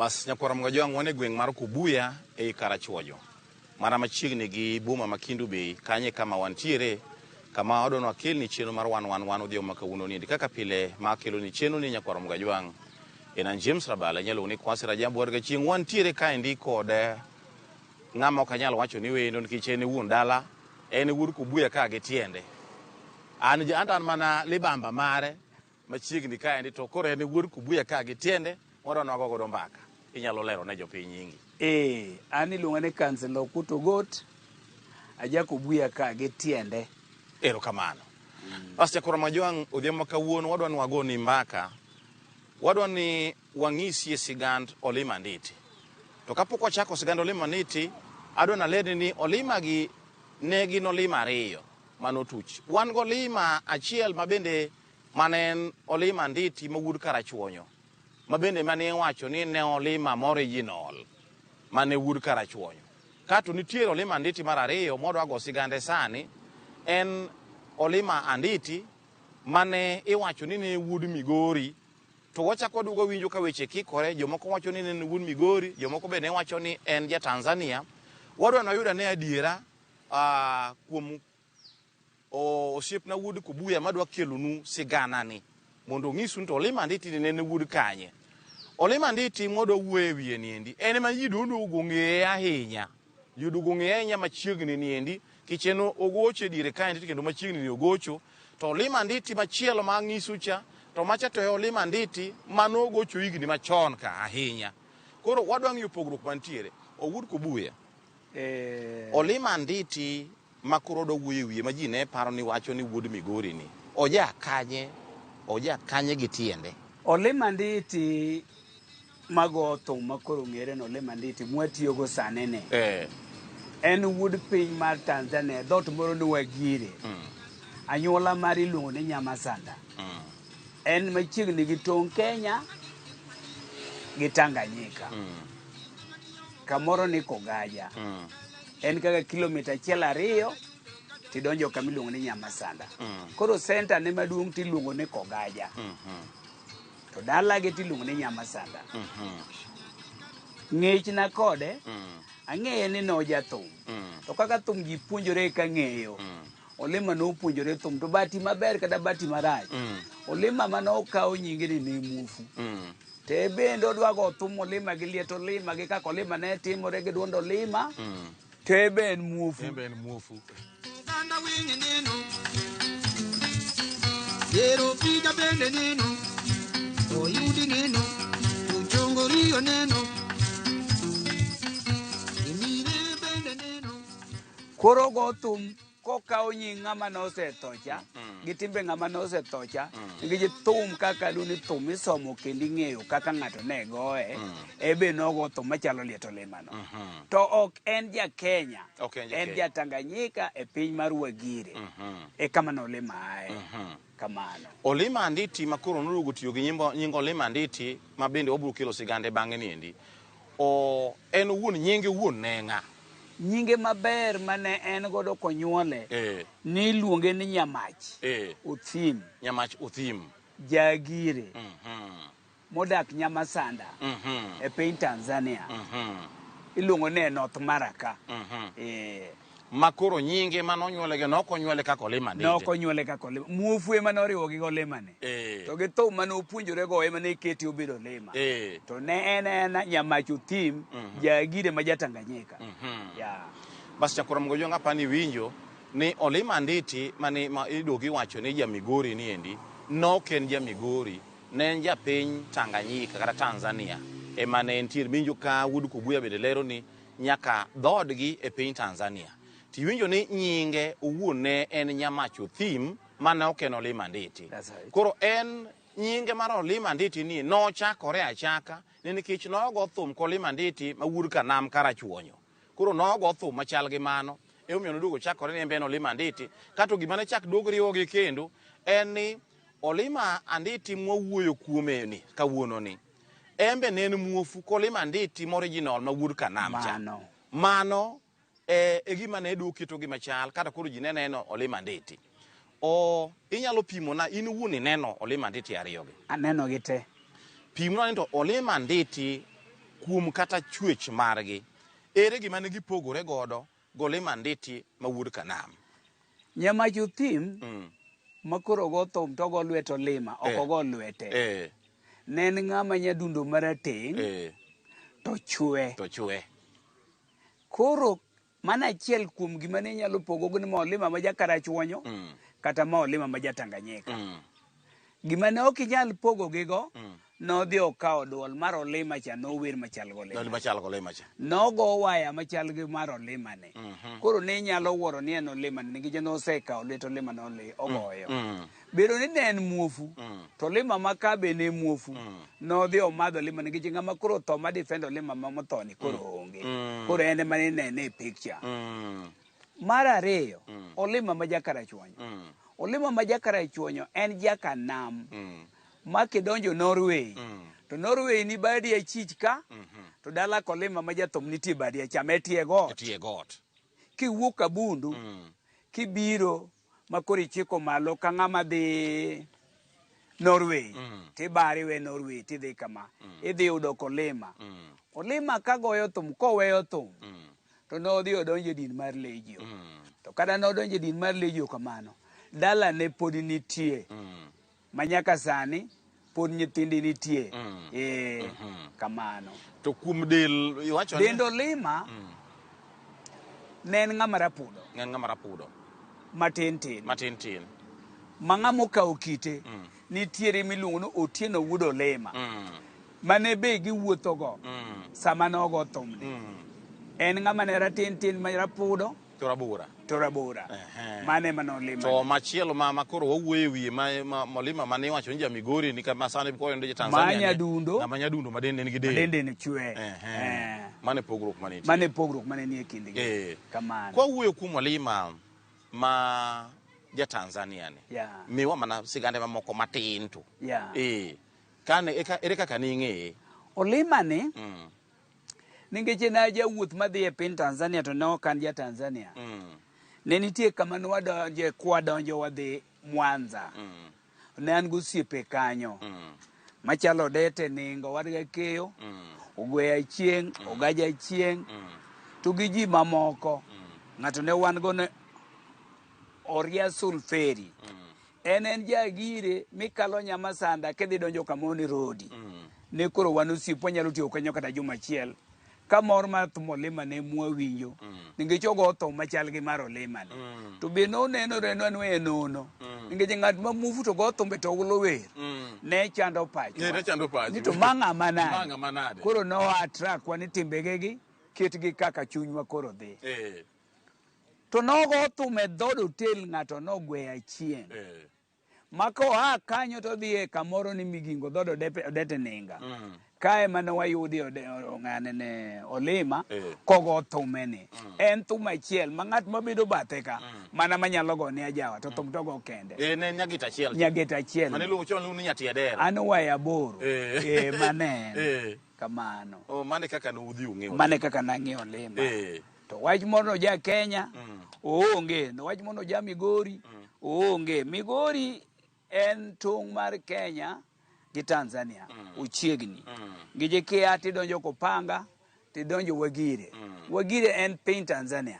Bas nyakwar Mgajwang' wan e gweng' mar Kubuya ei Karachuonyo mana machiegni gi boma ma Kendu Bay kanye kama wantiere kama wadwa ni wakelni chenro mar wan wan wan odhiambo ma kawuono niendi kaka pile ma akeloni chenro ni nyakwar Mgajwang' en an James Rabala inyalo luongo ni Kwasi Rajabu war gachieng' wantiere kaendi kod ng'ama ok anyal wacho ni wendo nikech en e wuon dala en e wuod Kubuya ka gi tiende an anto an mana libamba mare machiegni kaendi to koro en e wuod Kubuya ka gi tiende wadwa ni wago godo mbaka. Inyalo lero ne jopiny nyingi. Ee, an iluonga ni Kansela Okuto Ogot, aja Kubuya ka gi tiende. Erokamano. Bas Jakora Majwang' odhiambo ma kawuono wadwa ni wagoni mbaka. Wadwa ni wang'isie sigand Olima Anditi. To kapok wachako sigand Olima Anditi, adwa nalerni ni Olima gi ne gin Olima ariyo manotuch. Wan golima achiel ma bende mane en Olima Anditi mawuod Karachuonyo ma bende mane iwacho ni ne Olima moriginal mane wuod Karachuonyo. Kato nitiere Olima Anditi mar ariyo mwadwa go sigande sani en Olima Anditi mane iwacho ni ne wuod Migori to wachako waduogo winjo ka weche kikore jomoko wacho ni ne en wuod Migori jomoko be ne wacho ni en ja Tanzania. Wadwa ni wayud ane adiera kuom osiepna wuod Kubuya madwa kelonu sigana ni mondo ong'isu ni to Olima Anditi ni ne en wuod kanye. Olima Anditi mwadwa wuoyo e wiye niendi en ema ji duogo ong'eye ahinya. Ji oduogo ong'eye ahinya machiegni niendi kech en ogocho e diere kaendi kendo machiegni ni ogocho. To Olima Anditi machielo ma ang'isu cha to macha to e Olima Anditi manogocho higni machon ka ahinya. Koro wadwa ng'iyo pogruok mantiere. Owuod Kubuya. Olima Anditi ma koro odwa wuoyo e wiye ma ji ne paro ni wacho ni wuod Migori ni oja kanye oja kanye gi tiende? Olima Anditi mago thum ma koro ong'ere ni Olima Anditi mwatiyogo sani ni en wuod piny mar Tanzania dhoot moro ni Wagire. Anyuola mare iluongo ni Nyamasanda. En machiegni gi tong' Kenya gi Tanganyika. Kamoro ni Kogaja. En kaka kilomita achiel ariyo tidonjo kama iluongo ni Nyamasanda. Koro senta ne maduong' tiluongo ni Kogaja. To dalagi tiluongo ni Nyamasanda. Ng'echna kode, ang'eye ni nojathum. To kaka thum ji puonjore ka ng'eyo. Olima nopuonjore thum to bati maber kata bati marach. Olima mane okawo nyinge ni ne muofu. To e bende odwa go thum Olima gi liet Olima gi kaka Olima ne timore gi duond Olima. To e be en muofu. En be en muofu. Oganda winy neno, Ero pija bende neno, Oyudi neno, Ochongoriyo neno, Emire bende neno. Koro go thum kokawo nying ng'ama nosetho cha gi timbe ng'ama nosetho cha nikech thum kaka lu ni thum isomo kendo ing'eyo kaka ng'ato ne goye e be nogo thum machalo liet olimano to ok en ja Kenya Ok en ja en Kenya. ja Tanganyika e piny mar Wagire e kama nolima aye kamano Olima Anditi ma koro noduogo tiyo gi nyimbo, nying Olima Anditi ma bende wabiro kelo sigande bang'e niendi. O, en owuon nyinge owuon ne ng'a? Nyinge maber mane en godo konyuole Eh. niluonge ni Nyamach Eh. Othim. Nyamach Othim. Jaagire. Modak Nyamasanda e piny Tanzania. Iluongo ni e North Mara ka. Eh. Ma koro nyinge mane onyuole no ok onyuole kaka Olima Nditi. Ne ok onyuole kaka Olima. Muofu ema noriwo gi Olima ni. To gi thum mane opuonjore go ema ne kete obedo Olima. To ne en ena Nyamach Othim, Jaagire ma ja Tanganyika. Yeah. Bas Chakura Mgojwang' apani iwinjo ni Olima Nditi mane ma iduogo iwacho ni ja Migori ni endi ne ok en ja Migori, ne en ja piny Tanganyika kata Tanzania ema ne entie. Iwinjo ka wuod Kubuya bende lero ni nyaka dhoodgi e piny Tanzania. To iwinjo ni nyinge owuon ne en Nyamach Othim mane ok en Olima Nditi. That's right. Koro en nyinge mar Olima Nditi ni nochakore achaka ne nikech nogo thum kolima Nditi ma wuod Kanam Karachuonyo. Koro nogo thum machal gi mano emomiyo noduogo chakore ni en be en Olima Anditi. Kato gima ne chak duog riwogi kendo en ni Olima Anditi mwawuoyo kuome ni kawuono ni en be ne en muofu kolima Anditi moriginal ma wuod Kanam cha. Mano. Mano e gima ne duogo ketogi machal kata koro ji ne neno Olima Anditi. O inyalo pimona in iwuon ineno Olima Anditi ariyogi. Aneno gi te. Pimna ni to Olima Anditi Kuom kata chwech margi, ere gima ne gipogore godo gOlima Anditi ma wuod Kanam? Nyamach Othim ma koro go thum to go lwet Olima, ok ogo lwete. Ne en ng'ama nyadundo marateng' to chwe. To chwe. Koro mano achiel kuom gima ne nyalo pogogo ni ma Olima ma ja Karachuonyo kata ma Olima ma ja Tanganyika. Gima ne ok inyal pogogigo, nodhi okawo duol mar Olima cha nower machal gi Olima. Machal gi Olima cha. Nogo waya machal gi mar Olima ni. Koro ne inyalo wuoro ni en Olima ni nikech nosekawo lwet Olima noli ogoyo. Bedo ni ne en muofu, to Olima ma ka be ne muofu, nodhi omadho Olima nikech ng'ama koro otho ma defend Olima ma motho ni koro onge. Koro en ema inene e picture. Mar ariyo, Olima ma ja Karachuonyo. Olima ma ja Karachuonyo en jakanam ma kidonjo Norway, to Norway ni badi achich ka, to dala Kolima ma jathum nitie badi acham e tie got. E tie got. Kiwuok Abundu, kibiro ma koro ichiko malo ka ng'ama dhi Norway, tibari we Norway tidhi kama, idhi yudo Kolima. Olima ka goyo thum, koweyo thum, to nodhi odonjo e din mar Legio. To kata nodonjo e din mar Legio kamano, dalane pod nitie. Ma nyaka sani pod nyithinde nitie. Kamano. To kuom del iwacho ni Dend Olima ne en ng'ama rapudo. En ng'ama rapudo. Matin tin. Matin tin. Ma ng'ama okawo kite nitiere miluongo ni Otieno wuod Olima. Mane be giwuotho go sama nogo thumni. En ng'ama ne ratin tin ma rapudo. To rabora. To rabora. Mane ema nolima. To machielo ma koro wawuoyo e wiye ma Olima mane iwacho ni ja Migori ni kama sani koro en ja Tanzania. Ma nyadundo. Ng'ama nyadundo ma dende nigi del. Dende ni chwe. Mane pogruok manitie. Mane pogruok mane nie kindgi. Kamano. Kwa wuoyo kuom Olima ma ja Tanzania ni. Miwa mana sigande mamoko matin to. Kane ere kaka ne ing'eye? Olima ni nikech ne ajawuoth madhi e piny Tanzania to ne ok an ja Tanzania. Ne nitie kama ne wadonje kwadonjo wadhi Mwanza. Ne an gosiepe kanyo. Machalo Odete Ningo, wadgi Keyo, Ogweya Chieng', Ogaja Chieng', to gi ji mamoko. Ng'ato ne wan go ne Oria Sulferi. En jagire mikalo Nyamasanda kidhi donjo Kamoni Road. Ne koro wan osiep wanyalo tiyo kanyo kata juma achiel. Ka mor mar thum Olima ne mwawinjo. Nikech ogo thum machal gi mar Olima ni. To be nonenore ni en nono. Nikech ng'at ma muofu to go thumbe to ulo wer. Ne chando pachwa. Ne chando pachu. Ni to ma ng'ama nade. Ma ng'ama nade. Koro no attract wa ni timbegegi ketgi kaka chunywa koro dhi. To nogo thum e dhood hotel ng'ato nogweyo achieng'. Ma koa kanyo to dhi e kamoro ni Migingo dhood Odete Ninga. Kae mane wayudi ng'ane ne Olima kogo thume ni. En thum achiel ma ng'at mabedo bathe ka mana manyalo gone ajawa to thum to go kende. Ne nyagita achiel. Nyagita achiel. Mane iluongo chon ni Nyatiadera. An waya aboro. Mane en. Kamano. Mane kaka ne udhi ung'eyo. Mane kaka nang'eyo Olima. To wach moro ja Kenya oonge, to wach moro ja Migori oonge. Migori en tong' mar Kenya gi Tanzania, ochiegni. Ngije kia tidonjo Kopanga, tidonjo Wagire. Wagire en piny Tanzania,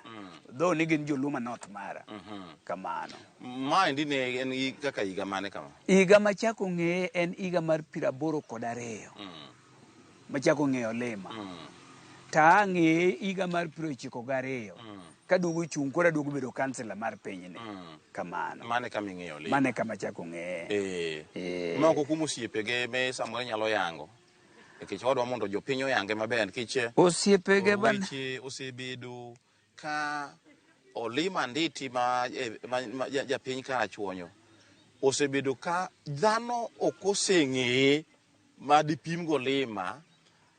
though ni gin joluo ma North Mara. Kamano. Maendi ne en kaka higa mane kama? Higa machako ng'eye en higa mar 82. Machako ng'eyo Olima. Ta ang'eye higa mar 92. Kaduogo chung' koro aduogo bedo kansela mar pinyni. Kamano. Mane kama ing'eyo Olima. Mane kama achako ng'eye. Moko kuom osiepege me samoro nyalo yango. Nikech wadwa mondo jopiny oyange maber nikech osiepege weche osebedo ka Olima Anditi ma japiny Karachuonyo osebedo ka dhano ok oseng'eye ma dipim go Olima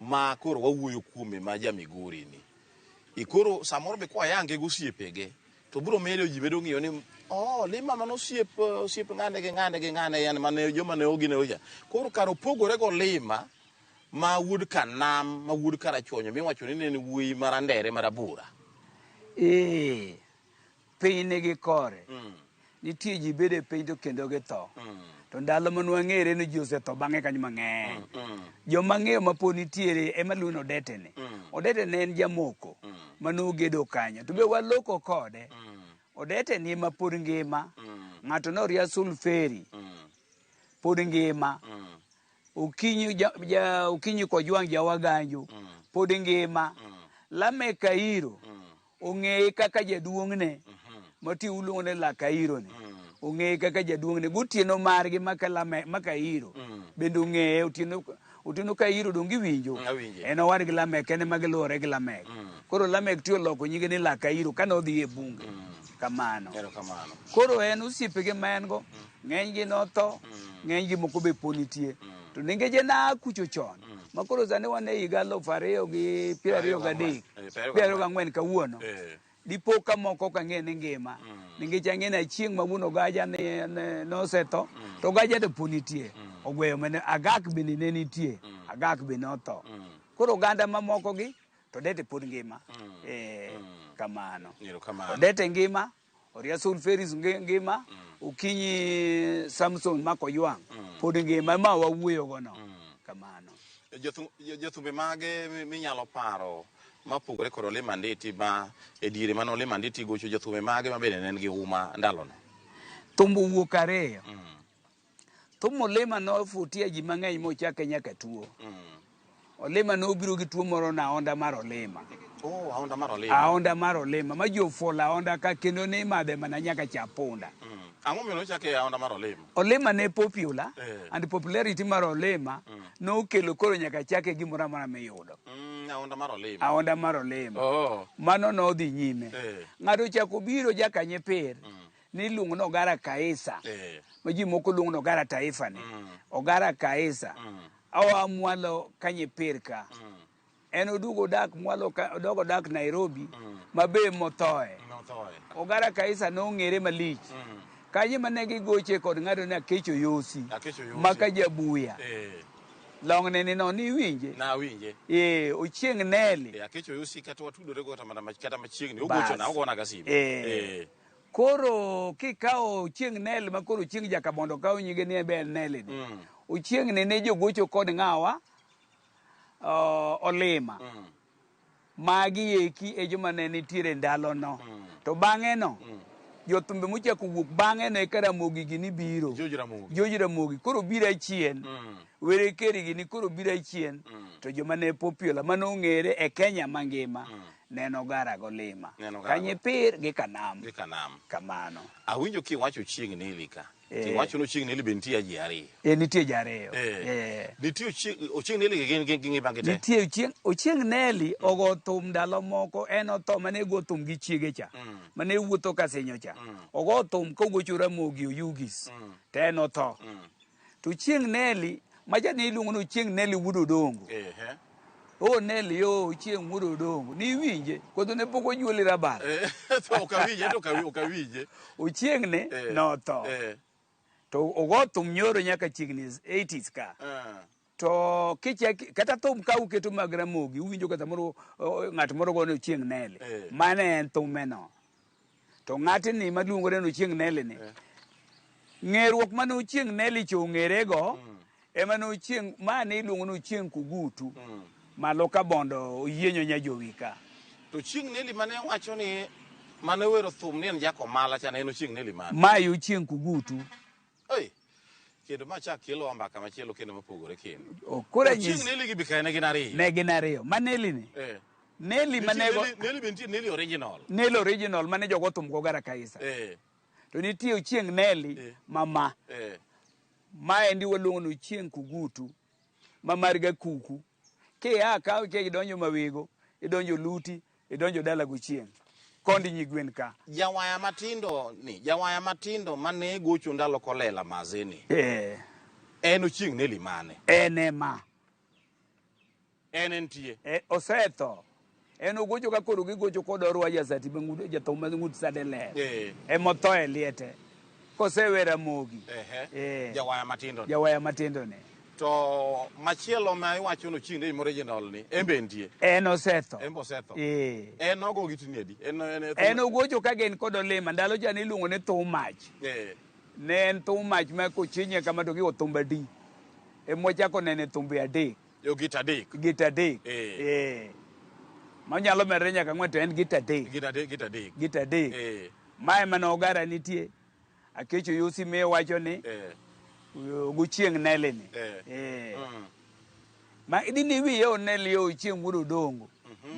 ma koro wawuoyo kuome ma ja Migori ni. Koro samoro be kwayange gi osiepege to biro medo ji bedo ng'iyo ni Olima mano osiep ng'ane gi ng'ane gi ng'ane yani mane joma ne ogine ocha. Koro kar opogore go Olima ma wuod Kanam ma wuod Karachuonyo miwacho ni ne en wuoyi marandere marabora. Piny nigi kore. Nitie ji bedo e piny to kendo githo. To ndalo ma nwang'ere ni ji osetho bang'e kanyo mang'eny. Joma ng'eyo ma pod nitiere ema luwo ni Odete ni. Odete ne en jamoko ma nogedo kanyo. To be waloko kode. Odete ni ema pod ngima. Ng'ato noria Sulferi pod ngima. Okinyi ja, ja, Okinyi Kojwang' Jawaganjo pod ngima. Lamek Kairo ong'eye kaka jaduong'ne mati uluongo ni La Kairo ni. Ong'eye kaka jaduong'ne. Gotieno margi maka Lame, ma Kairo bende ong'eye otieno otieno Kairo donge iwinjo? Awinje. En owadgi Lamek en ema giluwore gi Lamek. Koro Lamek ti oloko nyinge ni La Kairo kane odhi e bunge. Kamano. Erokamano. Koro en osiepege ma en go, ng'enygi notho, ng'enygi moko be pod nitie. To nikech en a kucho chon, ma koro sani wan e higa 2023, 24 kawuono, dipo ka moko ok ang'e ni ngima. Nikech ang'e ni achieng' ma wuon Ogaja ne nosetho, to Ogaja to pod nitie. Ogweyo mane, Agak bende ne nitie, Agak be notho. Koro oganda mamoko gi, to Odete pod ngima. Kamano. Erokamano. Odete ngima, Oria Sulferis ngima, Okinyi Samson Makoywang' pod ngima, ma wawuoyo go no. Kamano. Jothumbe mage minyalo paro mapogore kod Olima Nditi ma e diere mane Olima Nditi gocho, jothumbe mage ma bende ne nigi huma ndalono? Thumbe owuok ariyo. Thum Olima nofutia ji mang'eny mochake nyaka tuo. Olima nobiro gi tuo moro na aonda mar Olima. Oh, aonda mar Olima. Aonda mar Olima ma ji ofuolo aonda ka kendo ne imadhe mana nyaka cha punda. Ang'o momiyo nochake aonda mar Olima? Olima ne popular and popularity mar Olima nokelo koro nyaka chake gimoro amora miyudo. Aonda mar Olima. Aonda mar Olima. Oh. Mano nodhi nyime. Ng'ato ochako biro jakanye pir niluongo ni Ogara Kaisa. Ma ji moko luongo ni Ogara Taifa ni. Ogara Kaisa. Oa mwalo Kanyepir ka. En oduogo odak mwalo ka, odogo odak Nairobi ma be mothoe. Nothoe. Ogara Kaisa nong'ere malich. Kanyo mane gigoche kod ng'ato ni Akech Oyosi. Akech Oyosi. Maka jabuya. Longne ni no niwinje. Nawinje. Ochieng' Neli. Akech Oyosi kata watudore go kata mana kata machiegni. Ogocho na, ogona ga simu. Koro kikawo Ochieng' Neli ma koro Ochieng' Jakabondo kawo nyinge ni en Neli ni. Ochieng' ni ne jogocho kod ng'awa Olima. Magi eki e joma ne nitiere ndalono. To bang'e no, jothumbe mochako wuok bang'e no eka Ramogi gini biro. George Ramogi. George Ramogi koro biro achien. Were Keri gini koro biro achien. To joma ne popular mane ong'ere e Kenya mangima ne en Ogara Golima. Ne en Ogara Kanyepir gi Kanam. Gi Kanam. Kamano. Awinjo kiwacho Ochieng' Neli ka. Tiwacho ni Ochieng' Neli be nitie ji ariyo. Nitie ji ariyo. Nitie Ochieng' Neli gi gin gi ngima gi te. Nitie Ochieng' Neli ogo thum ndalo moko, en otho mane go thum gi chiege cha. Mane wuotho ka sinyo cha. Ogo thum kogocho Ramogi Oyugis. To en otho. To Ochieng' Neli, macha ne iluongo ni Ochieng' Neli wuod Odongo. O Neli yo Ochieng' wuod Odongo. Niwinje, koso ne pok onyuoli rabal. To ok awinje, to ok awinje. Ochieng' ne notho. To ogo thum nyoro nyaka chiegni 80s ka. To kichak kata thum ka uketo mag Ramogi, uwinjo ka samoro ng'at moro goyo ni Ochieng' Neli. Mano en thume no. To ng'atni maluongore ni Ochieng' Neli ni, ng'eruok mane Ochieng' Neli cha ong'erego, ema ne Ochieng', ma ne iluongo ni Ochieng' Kugutu, malo ka Bondo oyienyo Nyajowi ka. To Ochieng' Neli mane wacho ni mane wero thum ni en Jakomala cha ne en Ochieng' Neli mane? Mae Ochieng' Kugutu. Oi. Kendo ma chak kelo mbaka machielo kendo mopogore kendo. Koro Ochieng' anyisi. Neli gi Bikae ne gin ariyo. Ne gin ariyo. Ma Neli ni? Neli mane go Neli be nitie Neli original. Neli original mane jogo thum go Ogara Kaisa. To nitie Ochieng' Neli mama. Maendi waluongo ni Ochieng' Kugutu ma mar Gakuku. Kia ka idonjo Mawego, idonjo Luti, idonjo dala Gochieng'. Kondi nyigwen ka. Jawaya matindo ni, jawaya matindo mane gocho ndalo kolela mazeni. En Ochieng' Neli mane? En ema. En entie. Osetho. En ogocho ka koro gigocho kod Orwa Jasati ma ng'ut, jathum ma ng'ut sade ler. Emotho e liete. Kosewe Ramogi. Jawaya matindo ni. Jawaya matindo ni. To machielo ma iwacho ni Ochieng' Neli original ni, en be entie. En osetho. En be osetho. En ogo gi tiniedi. En, en, En ogocho ka gin kod Olima. Ndalo cha ne iluongo ni thum mach. Ne en thum mach ma kochinye kama to gigo thumbe adi. Emwachako nene thumbe adek. Yo gita adek. Gita adek. Eh. Eh. Manyalo medre nyaka ang'wen to en gita adek. Gita adek, gita adek. Gita adek. Eh. Mae mane ogara nitie. Akecho Yusi me wacho ni Eh. gochieng' Neli ni. Eh. Eh. Mm. Ma idhi ni wiye onel yo chieng' wuod Odongo.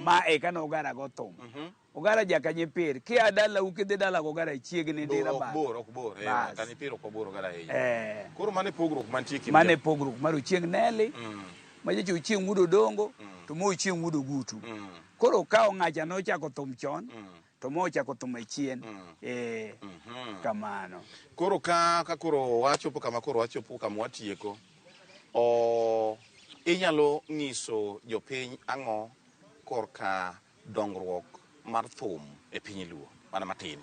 Ma e kane ogara go thum. Ogara jaka nyipir. Kia dalau kidhi dala go ogara chiegni Bor, ndira ok bas. bor, ok bor. Eh, Bas. kanipir ok obor ogara ahinya. Eh. Koro mano e pogruok mantie kind Mano e jo- pogruok mar ochieng' Neli. Mm. Majocha ochieng' wuod Odongo to mo ochieng' wuod Ogutu. Mm. Koro okawo ng'acha nochako thum chon Mm. to mo ochako thum achien. Mm. Eh. Mhm. Kamano. Koro ka ka koro wachopo kama koro wachopo kama watieko, o inyalo nyiso jopiny ang'o korka dongruok mar thum e piny Luo mana matin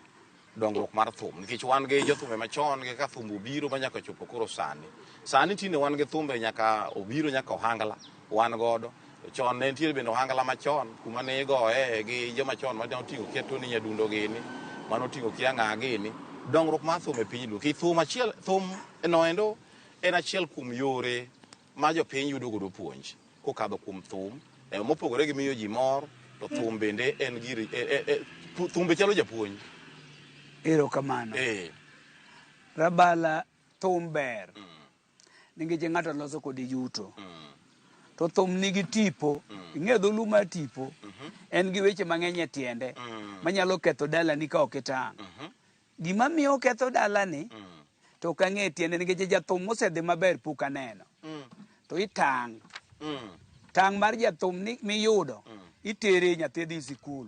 dongruok mar thum nikech wan gi jothumbe machon gi ka thum obiro ma nyaka chopo koro sani sani tinde wan gi thumbe nyaka obiro nyaka ohangla wan godo chon ne nitiere bende ohangla machon kuma ne igoye gi joma chon mane oting'o kia Tony Nyadundo gini mane oting'o kia ng'a gini dongruok mar thum e piny Luo nikech thum achiel thum noendo en achiel kuom yore ma jopiny yudo godo puonj kokadho kuom thum e, mopogore gi miyo ji mor to thum bende en gir e, e, e, thum be chalo japuonj Erokamano. e, Rabala thum ber. Nikech ng'ato loso kode yuto. To thum nigi tipo. Ing'eyo dholuo mar tipo. En gi weche mang'eny e tiende. Manyalo ketho dalani ka ok itang'. Gima miyo oketho dalani to ok ang'e tiende nikech jathum mosedhi maber pok aneno. To itang'. Tang' mar jathum ni miyudo itere nyathi dhi sikul.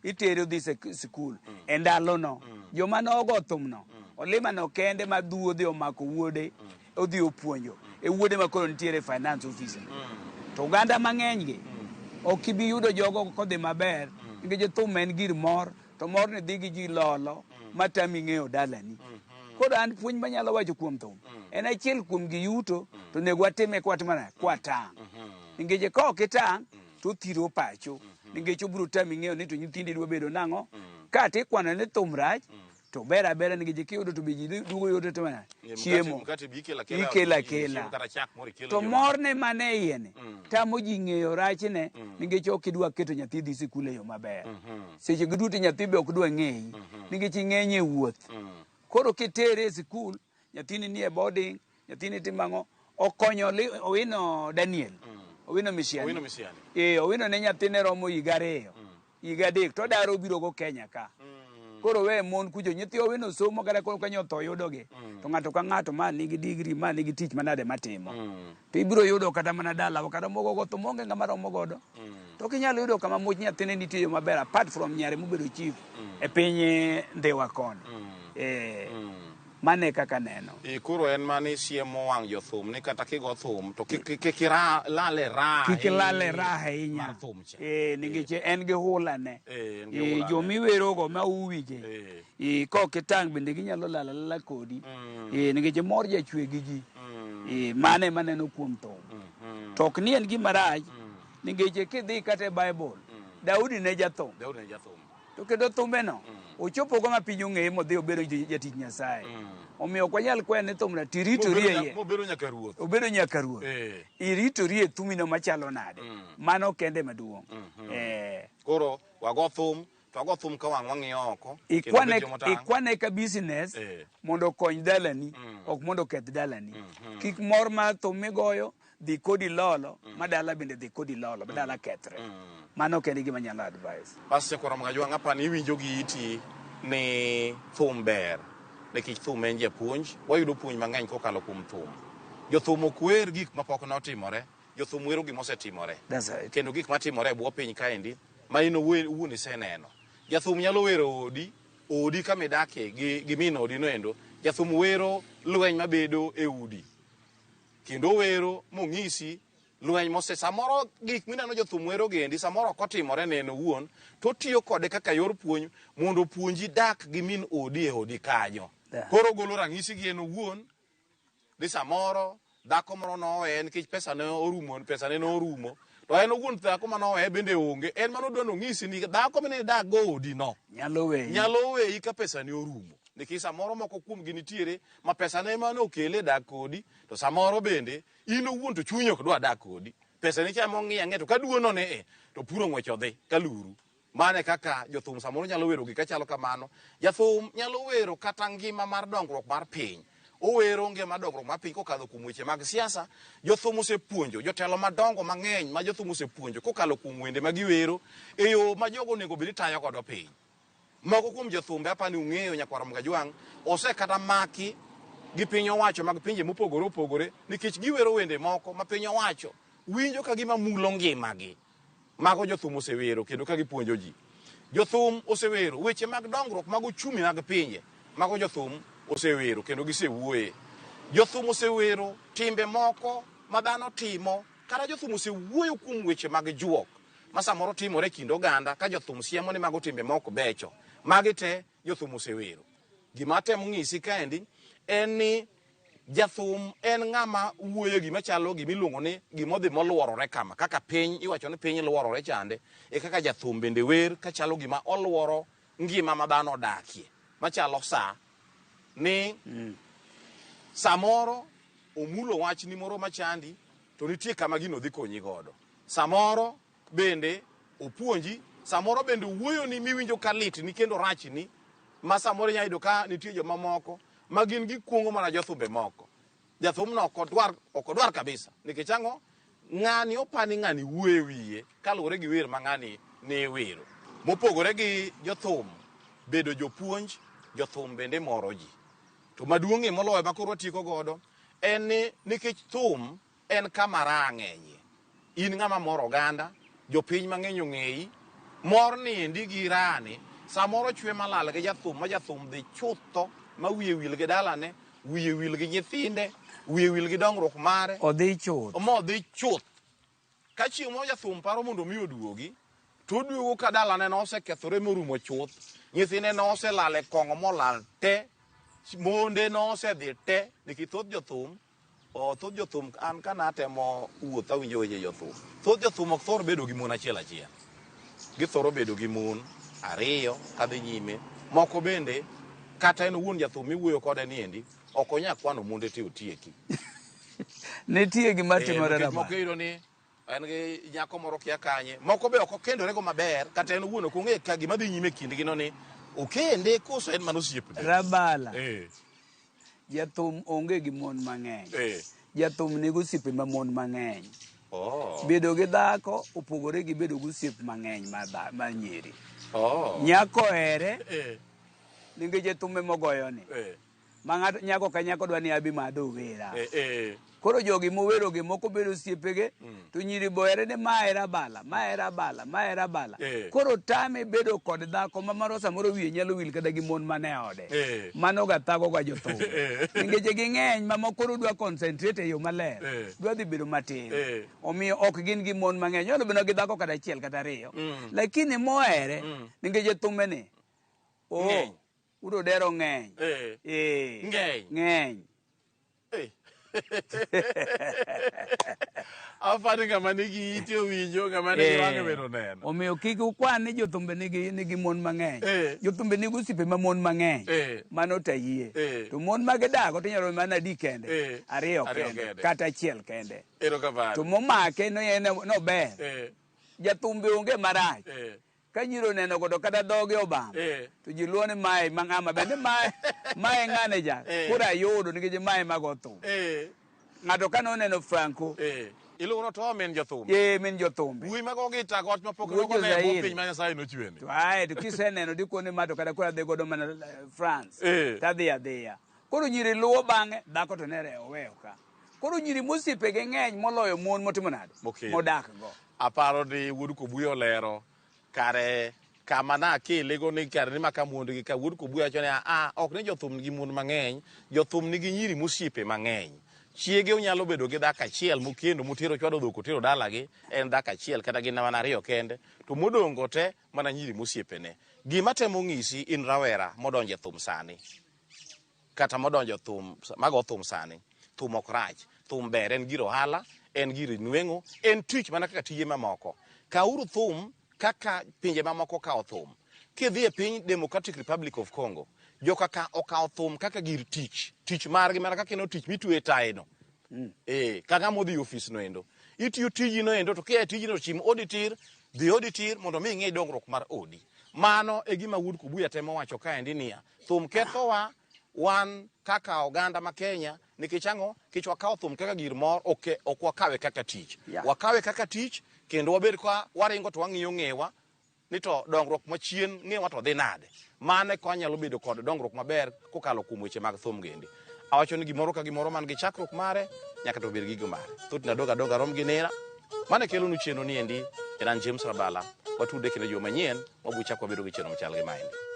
Itere odhi sikul. E ndalono joma nogo thumno olimano kende ma dhuo dhi omako wuode odhi opuonjo e wuode ma koro nitiere finance office. To oganda mang'eny gi ok ibi yudo jogo kodhi maber nikech thum en gir mor to morni dhi gi ji lolo matami ng'eyo dalani. Koro an puonj manyalo wacho kuom thum en achiel kuom gi yuto to onego watime kwatimo nade kwatang'. Nikech ka ok itang' to othiro pacho nikech obiro tami ng'eyo ni to nyithindi dwa bedo nang'o ka tikwano ni thum rach to ber abera nikech kiyudo to be ji duogo yudo to nade chiemo mkate bi ikelo akela ikelo chiemo akela kata chak moro ikelo to joma- morne mane iye ni tamo ji ng'eyo rachne nikech ok idwa keto nyathi dhi sikul e yo maber seche gi duto nyathi be ok dwa ng'eyi nikech ing'eny e wuoth koro kitere e sikul nyathini nie boarding nyathini timo ang'o okonyo Owino Daniel Owino Misiani Owino Misiani. eh Owino ne nyathine romo higa 2 higa 3 to daro obiro go Kenya ka koro we mon kucho nyithi Owino somo kata koro kanyo tho yudogi to ng'ato ka ng'ato ma nigi digri ma nigi tich manade matimo to ibiro yudo kata mana dalawa kata mogo go thum onge ng'ama romo godo to ok inyal yudo kama much nyathine nitie yo maber apart from nyare mobedo chief e piny Ndhiwa koni eh mano e kaka neno E, koro en mani siemo wang' jothum ni kata kigo thum to kik kik ilal e raha kik ilal e raha ahinya mar thum cha. eh nikech en gi hulane Eh, en gi Eh, hulane. jomiwerogo ma uwije Eh. eh kok itang' bende ginyalo lal alala kodi eh nikech mor jachwe gi ji eh mano ema neno kuom thum to ok ni en gima rach nikech kidhi kata e Bible Daudi ne jathum Daudi ne jathum to kendo thumeno ochopo go ma piny ong'eye modhi obedo jatich Nyasaye omiyo ok wanyal kwayo ni thumno tiritori e iye Mobedo nyaka ruoth obedo nyaka ruoth Eh. iritori e thumino machalo nade mano kende maduong' eh koro wago thum to wago thum ka wang' wang'iyo oko kendo ikwane bed jomotang'. ikwane ka business Eh. mondo okony dalani ok mondo oketh dalani kik mor mar thum migoyo dhi kodi lolo ma dala bende dhi kodi lolo ma dala kethre mano kende gima anyalo advice Pastor Kwara Kajwang' apani iwinjo gi iti ni thum ber nikech thum en japuonj wayudo puonj mang'eny kokalo kuom thum jothum ok wer gik mapok notimore jothum wero gima osetimore That's right. kendo gik matimore e bwo piny kaendi ma in owuon iseneno jathum nyalo wero odi odi kama idakie gi min odi noendo jathum wero lweny mabedo e udi kendo owero mong'isi lweny mose samoro gik mineno jothum wero gendi samoro ok otimore ne en owuon to otiyo kode kaka yor puonj mondo opuonji dak gi min odi e odi kanyo Yeah. koro ogolo ranyisi gi en owuon ni samoro dhako moro noweye nikech pesa ne orumo pesa ne norumo to en owuon dhako manoweye bende onge en mano odwa nong'isi ni dhako mine idak go odi no nyalo weyi nyalo weyi ka pesa ni orumo Nikech samoro moko kuomgi nitiere ma pesa ne ema nokele e dak kodi, to samoro bende in owuon to chunyi ok dwa dak kodi. Pesa ni cha ema ong'iyo ang'iya to ka duono ne e, to puro ng'wech odhi ka luru. Mano e kaka jothum samoro nyalo wero gik machalo kamano. Jathum nyalo wero kata ngima mar dongruok mar piny. Owero ngima dongruok mar piny kokadho kuom weche mag siasa. Jothum osepuonjo jotelo madongo mang'eny ma jothum osepuonjo kokalo kuom wende ma giwero e yo ma jogo onego bed ni tayo godo piny. Moko kuom jothumbe apani ung'eyo nyakwar Ramogi Ajwang' osekata maki gi piny owacho mag pinje mopogore opogore nikech giwero wende moko ma piny owacho winjo ka gima mulo ngimagi. Mago jothum osewero kendo ka gipuonjo ji. Jothum osewero weche mag dongruok mag ochumi mag pinje. Mago jothum osewero kendo gisewuoye. Jothum osewero timbe moko ma dhano timo kata jothum osewuoyo kuom weche mag juok ma samoro timore e kind oganda ka jothum siemo ni mago timbe ma ok becho. Magi te jothum osewero. Gima atemo ng'isi kaendi en ni jathum en ng'ama wuoyo gima chalo gima iluongo ni gima odhi moluorore kama. Kaka piny iwacho ni piny luorore chande, e kaka jathum bende wer kachalo gima oluoro ngima ma dhano odakie. Machalo sa ni samoro omulo wachni moro machandi to nitie kama gino dhi konyi godo. Samoro bende opuonji, samoro bende owuoyoni miwinjo ka litni kendo rachni, ma samoro inyalo yudo ka nitie jomamoko ma gin gikuongo mana jothumbe moko. Jathumno ok odwar, ok odwar kabisa. Nikech ang'o? Ng'ani opani ng'ani wuoyo e wiye kaluwore gi wer ma ng'ani ne wero. Mopogore gi jothum bedo jopuonj, jothum bende moro ji. To maduong'ie moloyo ma koro watieko godo en ni nikech thum en kama raha ng'enyie. In ng'ama moro oganda, jopiny mang'eny ong'eyi, mor ni endi gi raha ni samoro chwe malal gi jathum ma jathum dhi chutho ma wiye wil gi dalane, wiye wil gi nyithinde, wiye wil gi dongruok mare. Odhi chuth. Modhi chuth. Ka chieng' moro jathum paro mondo mi oduogi, to oduogo ka dalane nosekethore morumo chuth, nyithinde noselal e kong'o molal te, monde nosedhi te, nikech thoth jothum Oh, thoth jothum an ka natemo wuotho awinjo weche jothum. Thoth jothum ok thor bedo gi mon achiel achiel. Githoro bedo gi mon ariyo kadhi nyime. Moko bende kata en owuon jathum miwuoyo kode ni endi ok onya kwano monde te otieki. Nitie gima Eh, timore nikech moko Rabana. iyudo ni en gi nyako moro kia kanye. Moko be ok okendore go maber kata en owuon ok ong'e ka gima dhi nyime e kindgi no ni okende koso en mana osiepne. Rabala. Eh. Jathum onge gi mon mang'eny. Eh. Jathum nigi osiepe ma mon mang'eny. Oh. Bedo gi dhako opogore gi bedo gi osiep mang'eny ma, ma nyiri. Oh. Nyako ohere Eh. nikech thum emogoyo ni. Eh. Ma ng'ato nyako ka nyako dwa ni abi madho owera. Eh, eh. Koro jogi mowerogi moko bedo osiepege to nyiri bohere ni ma hera bala, ma hera bala, ma hera bala. Eh. Koro tame bedo kod dhako ma moro samoro wiye nyalo wil kata gi mon mane ode. Eh. Mano ga thago ga jothum. Eh. Nikech ging'eny ma moko koro dwa concentrate e yo maler. Eh. Dwa dhi bedo matin. Eh. Omiyo ok gin gi mon mang'eny. Nyalo bedo gi dhako kata achiel kata ariyo. Lakini mohere nikech thume ni. Oh, Ng'eny. Udo dero ng'eny. Eh. Eh. Ng'eny. Ng'eny. Eh. Apani ng'ama nigi ite owinjo, ng'ama nigi Eh. wang'e bende oneno. Omiyo kik ukwan ni jothumbe nigi mon mang'eny. Eh. Jothumbe nigi osiepe ma mon mang'eny. Eh. Mano to ayie. Eh. To mon ma gidago to inyalo mana adi kende. Eh. Ariyo Ariyo kende. kende. Kata achiel kende. Erokamano. To momake no en nober. Eh. Jathumbe onge marach. Eh. Ka nyiro oneno godo kata dhoge obam. Eh. To ji luwo ni mae ma ng'ama bende mae mae ng'ane ja. Eh. Koro ayudo nikech mae mago thum. Eh. Ng'ato ka noneno Franco. Eh. Iluongo ni to min jothum. Eh min jothumbe. Wuoyi mago gita got mapok Wuod rogo ne e bwo Jo-Zaire. piny ma Nyasaye nochweni. To ae to kiseneno dikone ma to kata koro adhi godo mana France. Eh. Tadhi adhiya. Koro nyiri luwo bang'e, dhako to nere oweyo ka. Koro nyiri mosiepege ng'eny moloyo mon motimo nade? Mokendo. Modak go. Aparo ni wuod Kobuya olero kare kama nakele go ni kare ni maka mondgi ka wuod Kobuya wacho ni a ok ni jothum nigi mon mang'eny, jothum nigi nyiri mosiepe mang'eny. Chiege onyalo bedo gi dhako achiel mokendo motero chwado dhok otero dalagi en dhako achiel kata gin mana ariyo kende to modong' go te mana nyiri mosiepene. Gima temo ng'isi in rawera modonjo e thum sani kata modonjo thum mago thum sani thum ok rach thum ber en gir ohala en gir nweng'o en tich mana kaka tije mamoko kawuru thum kaka pinje mamoko kawo thum kidhi e piny Democratic Republic of Congo Joka ka okawo thum kaka gir tich, tich margi mana kaka ineno tich mitweyo e tayi no. Eh, ka ng'ama odhi e ofis no endo. Itiyo tiji no endo to kia e tiji no chim odi tir, dhi odi tir mondo mi ing'e dongruok mar odi. Mano e gima wuod Kubuya temo wacho kaendi niya, thum kethowa wan kaka oganda ma Kenya nikech ang'o? Nikech wakawo thum kaka gir mor, ok ok wakawe kaka tich. Wakawe kaka tich kendo wabed ka waringo to wang'iyo ng'ewa ni to dongruok machien ng'ewa to dhi nade. Mano eka wanyalo bedo kod dongruok maber kokalo kuom weche mag thum gendi. Awacho ni gimoro ka gimoro man gi chakruok mare nyaka to bed gi giko mare. Thothne adog adoga rom gi nera. Mano e kelonu chenro ni endi. En an James Rabala. Watudre kendo juma manyien wabuchako wabedo gi chenro machal gi maendi.